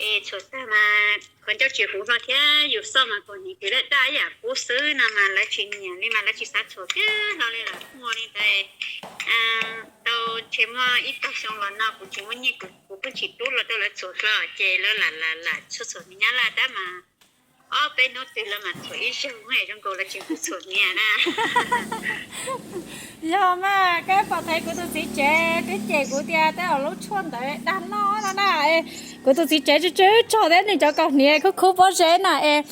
Es txhuam tag mas qhov ncauj tsis huv hlo thiab yus xauj mas kuv hniav kwv daj daj ib yam qub xwb no mas lawv tsis nyiam li mas lawv tsis xav txhuam thiab hlo li lawm. Muaj li ntawd tau ntshe muaj ib tog xyoo los no kuv tsis muaj nyiaj, kuv pheej tsis pub los rau lawv txhuam hlo ces lawv lam lam lam txhuam txhuam me nyab laj tab mas ob peb hnub twg lawv mam txhuam ib zaug zoo nkaus lawv tsis pub txhuam hniav na. Yog mas koj pom thaum kuv tus txiv tsev twb cem kuv tias tej zaum lub tshuaj ntawd dag noj no na. Kuv tus txiv tsev tsw tsw tsog thiab nws cov kaus hniav khub khub pob zeb na es,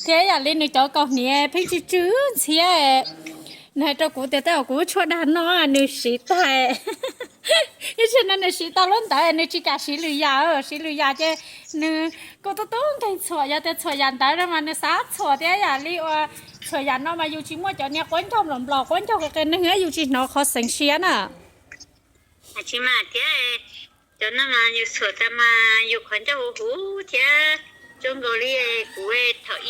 thiab yam li nws cov kaus hniav pheej tsw tsw ntxhiab. Nws hais rau kuv tias tej zaum kuv lub tshuaj dag noj nws siv tag. Ib tsam no nws siv tau lub ntawd nws tsis kam siv lwm yam, siv lwm yam ces nws kuj tub tub nkeeg txhuam, yog tias txhuam yam ntawd no mas nws xav txhuam thiab yam li uas txhuam yam no mas yus tsis muaj cov niag quab ncaug nplom nplom quab ncaug qis qis neeg yus tsis hnov qhov xeev siab na. Tsis mas thiab, cov no mas yus txhuam tas mas yus qhov ncauj huv huv thiab. Zoo nkaus li kuv thaum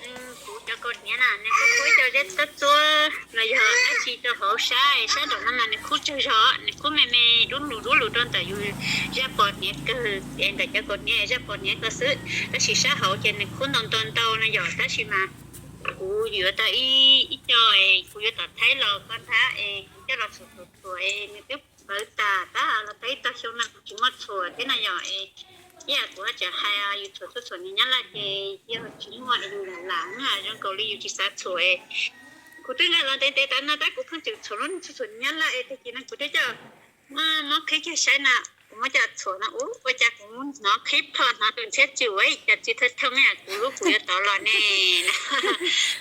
ub kuv cov kaus hniav na nws kuj khub cov zeb txuab txuab los yog dab tsi rau hauv sab, sab nraum no mas nws khub tsawg zog, nws khub me me dub lug dub lug rau ntawm yus zaj pos hniav kawg es ntawm cov kaus hniav zaj pos hniav ko xwb, tab sis sab hauv ces nws khub ntau ntau ntau no yog. Tab sis mas kuv yuav tau ib co es kuv yuav tom Thaib los koj nthab es kuv coj los txhuam txhuam txhuam es nws twb pawv tas tab los tau ib tog xyoo no kuv tsis muaj txhuam thiab no yog es ib yam kuv tseem hais yus txhuam txhuam txhuam niag nyab laj ces yog tsis muaj es yus lam lam na zoo nkaus li yus tsis xav txhuam es kuv twb nqa los ntev ntev tas no tab kuv pheej tseem txhuam lub niag txhuam txhuam niag nyab laj es tag kis no kuv twb coj mob qhib kiag saib na, kuv muab coj txhuam no ua cas kuv hnov qhib plho hnov tus ntxhiab tsw ua cas tsis thawj thawj yam kuv lub kuv yuav tov los ne.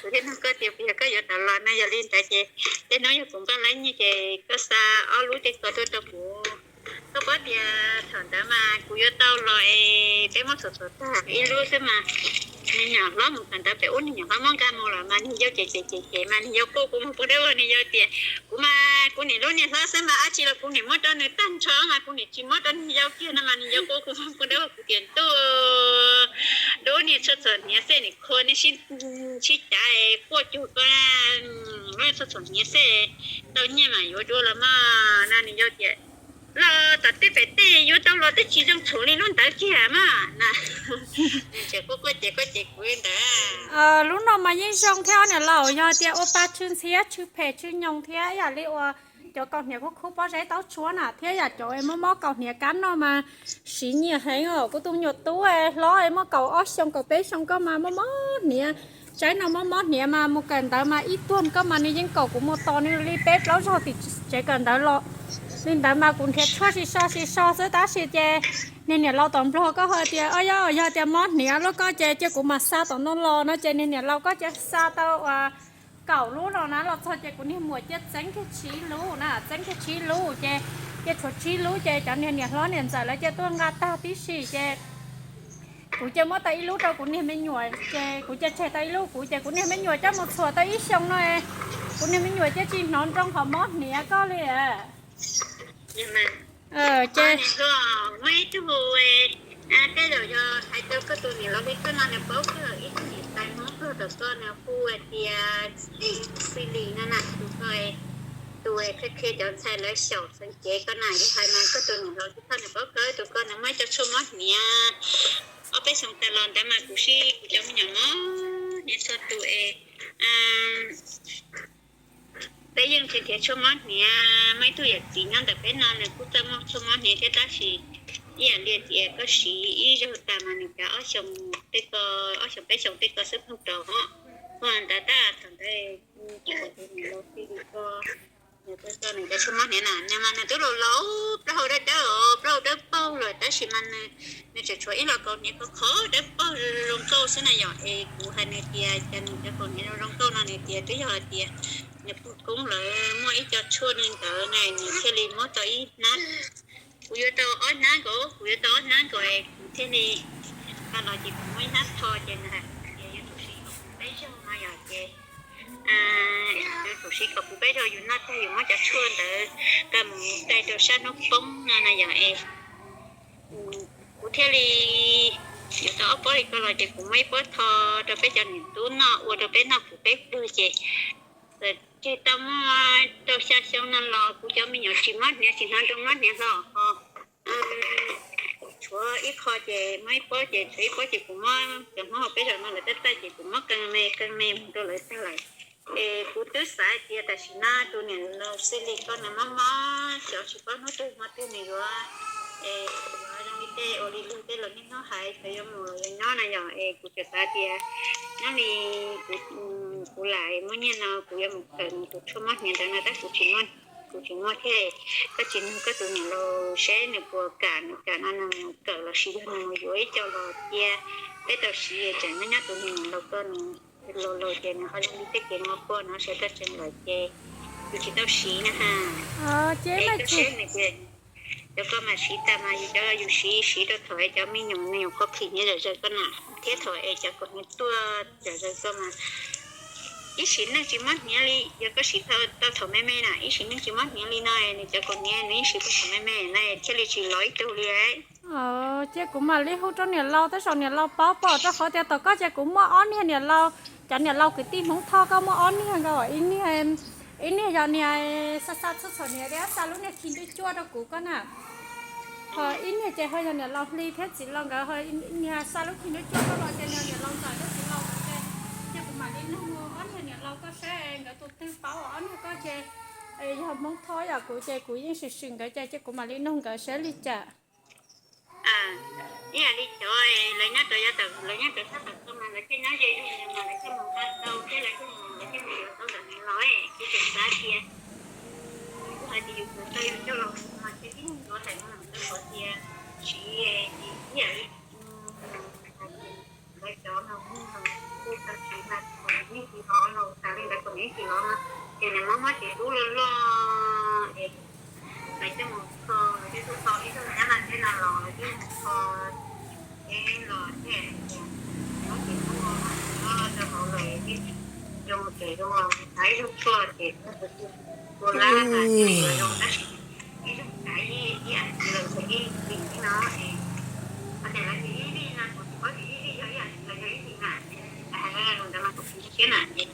Kuv thiaj nug koj tias puas yog koj yuav tov los no yog li ntawd ces tej hnub yog kuv npaj lab nyiaj ces koj xa ob lub tej ko tuaj rau kuv. Koj paub tias thaum ntawd mas kuv yuav tau los es peb muab txhuam txhuam tag ib lub xwb mas niag nyuam hlob mus kawm ntawv pem ub niag nyuam hlob muab nkag mus lawm mas niag yau ces ces ces ces mas niag yau quaj kuv mus pug dawb vag niag yau tias kuv mas kuv niam lub niag hlob xwb mas dab tsi los kuv niam muab rau nws tag nrho mas kuv niam tsis muab rau niag yau kiag no mas niag yau quaj kuv mus pug dawb vag kuv tias ntuj, lub niag txhuam txhuam hniav xwb nim khua nej sib cav quaj cuag ko, lub niag txhuam txhuam hniav xwb tau nyiaj mas yuav dua los mas no niag yau tias los tom tej pem tej yuav tau los twb tsis zoo txhuam li lub ntawd kiag mas na. Tseem quaj quaj ces quaj ces kuv li ntawd. Lub no mas yeej zoo thiab niam laus, yog tias ua pa tsw ntxhiab tsw phem tsw nyoos thiab yam li uas cov kaus hniav khub khub pob zeb taub tshuab na thiab yam cov es mob mob kaus hniav kab no mas siv nyiam heev os. Kuv tus me nyuam tub hlob es muaj kaum ob xyoo kaum peb xyoo koj mas mob mob hniav, tsaib no mob mob hniav mas mus kawm ntawv mas ib tuag koj mas nws yeej kom kuv mus tos nws li peb plaub zaug tim tsev kawm ntawv los. Li ntawd mas kuv nrhiav tshuaj tsis so tsis so xwb tab sis ces niag niam laus tom Nplog koj hais tias o yog, yog tias mob hniav lub koj ces cia kuv mam xa tom no los no ces niag niam laus koj cia xa tau uas kaum lub no na los txog ces kuv niag muam cia txeeb kiag tsib lub na, txeeb kiag tsib lub ces cia tshuav tsib lub ces cov niag niam hlob niam ntxawm lawv cia tuaj nqa tag tib si ces kuv cia muab tau ib lub rau kuv niag me nyuam ces kuv cia tseg tau ib lub kuv ces kuv niag me nyuam coj mus txhuam tau ib xyoo no, kuv niag me nyuam cia tsis hnov nroo qhov mob hniav koj li. Ces muaj ib tug, tej zaum yog hais rau koj tus niam laus li koj no nws paub kawg, ib tug niam tais Hmoob tuag tom koj nws hu hais tias Xi Lis no na, tus ko, tus qhia qhia cov ntxhais lawv xyaum xeem cev ko na, yog hais mas koj tus niam laus tsis txhob nws paub kawg, tus ko nws muaj ib co tshuaj mob hniav. Ob peb xyoos tas los ntawd mas kuv sib kuv cov me nyuam mob hniav txhua tus es peb yeej nrhiav nrhiav tshuaj mob hniav, muaj ib tug yawm txiv nyob ntawm peb no nws kuj txawj muaj tshuaj mob hniav thiab tab sis ib yam li tias koj siv ib zaug tas mas nws kav ob xyoo tej ko, ob xyoo peb xyoo tej ko xwb pheej rau hos. Ua ntawd tab thaum ntawd kuv tus niam laus Xi Lis ko, nws ko nws cov tshuaj mob hniav na nws mas nws twb laus laus plaub hau dawb dawb, plaub hau dawb paug lawm tab sis mas nws tseem tshuav ib los kaus hniav ko qhov dawb paug zoo nkauj xwb na yom. Es kuv hais nws tias cas nws cov kaus hniav zoo zoo nkauj no, nws tias twb yog hais tias nws pog koob lawv muaj ib co tshuaj li ntawd na nws thiaj li muab tau ib hnab. Kuv yuav tau ob hnab nkaus, kuv yuav tau ob hnab nkaus es kuv thiaj li, tau los ces kuv muab ib hnab tho ces nws hais tias yuav tsum siv kom puv peb zaug no yom ces yuav tsum siv kom puv peb zaug yus noj tag yus muab cov tshuaj ntawd tau mus dai rau sab hnub poob no na yom es kuv thiaj li yuav tau ob pob li ko los ces kuv muab ib pob tho rau peb cov niam tub noj ua rau peb noj puv peb zaug ces txawm tseg tau muaj rau xya xyoo no los kuv cov me nyuam tsis mob hniav tsis hnov nroo mob hniav hlo ho. Tshuav Ib qho ces muab ib pob ces tshuav ib pob ces kuv muab cov Hmoob hauv peb zos no lawv tab tab ces kuv muab qee me qee me mus rau lawv tag lawm. Es kuv twb xav hais tias tam sim no tus niam laus xij li koj nws mob mob cov tsis paub hnub twg hmo twg nws yuav, es yuav zoo li tej ua li luag tej los niaj hnub hais cov yuav mus los yuav nyob na yom, es kuv tseem xav tias nyob li kuv lam muaj nyiaj no kuv yuav mus kawm nws tus tshuaj mob hniav ntawd no tab kuv tsis muaj, kuv tsis muaj thiab. Koj tsis nug koj tus niam laus seb nws puas kam, nws kam no nws mus kawm los sis yog nws mus yuav ib co los cia peb tau siv, tseem nyob nyob tus niam laus koj nws laus laus ces nws ho zoo li tej kev muag quaj no sawv tau tsees lawm ces kuv tsis tau siv na ha. Es koj seb nws tias cov koj mas siv tas mas yus cov yus siv siv rau thaum es cov me nyuam me nyuam qhuav phim nyiav zom zaws koj na, thiab thaum es cov kaus hniav tuaj zom zaws koj mas ib sim neej tsis mob hniav li. Yog koj siv tau thaum me me na ib sim neej tsis mob hniav li no, nws cov kaus hniav nws yeej siv tau thaum me me na thiaj li tsis lov ib tug li. Ces kuv mam li hu rau niam laus, tej zaum niam laus paub pom, rau qhov tias tom koj ces kuv muaj ob niag niam laus, cov niam laus kwv tij Hmoob Thoj koj muaj ob niag nkaus, ib niag, ib niag yog niag xa xa txhua txhom niag thiab xa lub niag khi ntuj cuaj rau kuv koj na. Ho ib niag ces ho yog niam laus Hli thiab txiv laus nkawd, ho niag xa lub khi ntuj cuaj rau los ces niag niam laus Ntxawm thiab txiv laus nkawd ces, ces kuv mam li nug ob niag niam laus koj seb nkawd tus twg paub, ob niag koj ces yog Hmoob Thoj yom, kuv ces kuv yeej swm swm nkawd ces, ces kuv mam li nug nkawd seb li cas. Ib yam li cov lawv nyob rau yav tawm, lawv nyob rau sab tawm koj mas lawv thiaj nyob ze zog mas lawv thiaj mus nqa tau thiab lawv thiaj mus, lawv thiaj mus yuav tau ntawm niam laus, kuv tseem xav tias kuv hais tias yus yuav tau yus coj los mas thiaj tib neeg yuav hais no rau qhov tias siv ib yam li lawv cov no kuj tau siv mas kom nws yeej tsis lov los tas li ntawd, kom nws yeej tsis lov no ces nws mob mob tsev dub loj loj es lawv coj mus kho, lawv coj tuaj kho ib tug nyab laj teb no los lawv coj mus kho es los thiaj tias mob tsev dub loj rau hauv lawm, zoo ces zoo los xav ib tug tshuaj ces ua lab mas thiaj li yuav zoo tab sis ib tug xav ib yam txiv laus txhais ib vim li no es, hos tias lawv tias ib vim no kuv tsis paub tias ib vim yog ib yam txiv laus yog ib vim na, hais lus ntawd mas kuv tsis siab na ces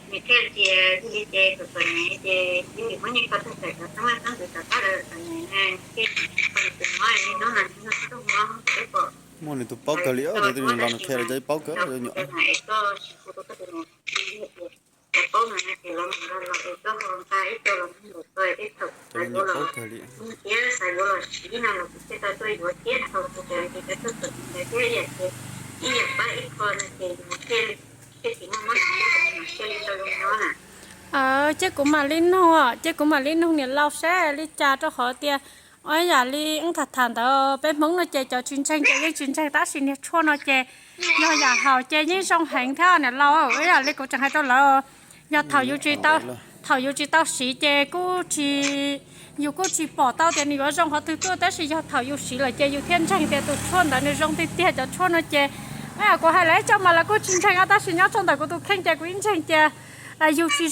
nws thiaj tias yog li ces kom kom nws ces ib vim muab nyiaj kho tag tawm cov xeeb leej xeeb ntxwv tom qab lawm kom nws thiaj kho nws tus mob li hnub no tsis muaj tib tug mob peb pom. Muaj nws tus paub kawg li, tus niam laus nws qhia rau cov paub kawg nyuam. Es koj sis hu rau koj tus niam laus tias cov paub mas no ces lawv mus nqa los es koj ho nqa ib co los mus yuav tau tej thaum xav yuav los, thiab xav yuav los siv no los kuv thiaj tau tuaj yuav thiab thaum kuv cov ces cov tuaj txom ntawd thiab ib yam ces ib yam pab ib qho no ces yus thiaj thiaj tsis muaj mob siab, tsis muaj siab li tau zoo nyob na. Ces kuv mam li nug, ces kuv mam li nug niam laus seb li cas rau qhov tias ua yam li wb tham tham ntawd peb Hmoob no ces cov tsis ntseeg ces yeej tsis ntseeg tab sis niag tshuaj no ces yog yam haus ces yeej zoo heev thiab niam laus. Ib yam li kuv tseem hais rau lawv, yog thaum yus tsis tau, thaum yus tsis tau siv ces kuj tsis, yus kuj tsis pom tau tias nws yuav zoo qhov twg tuaj tab sis yog thaum yus siv lawm ces yus thiaj ntseeg tias tus tshuaj ntawd nws zoo tiag tiag. Cov tshuaj no ces kuv hais lawv ib co mas lawv kuj tsis ntseeg tab sis nyob rau ntawm kuv tus kheej ces kuv yeej ntseeg tias yus tsis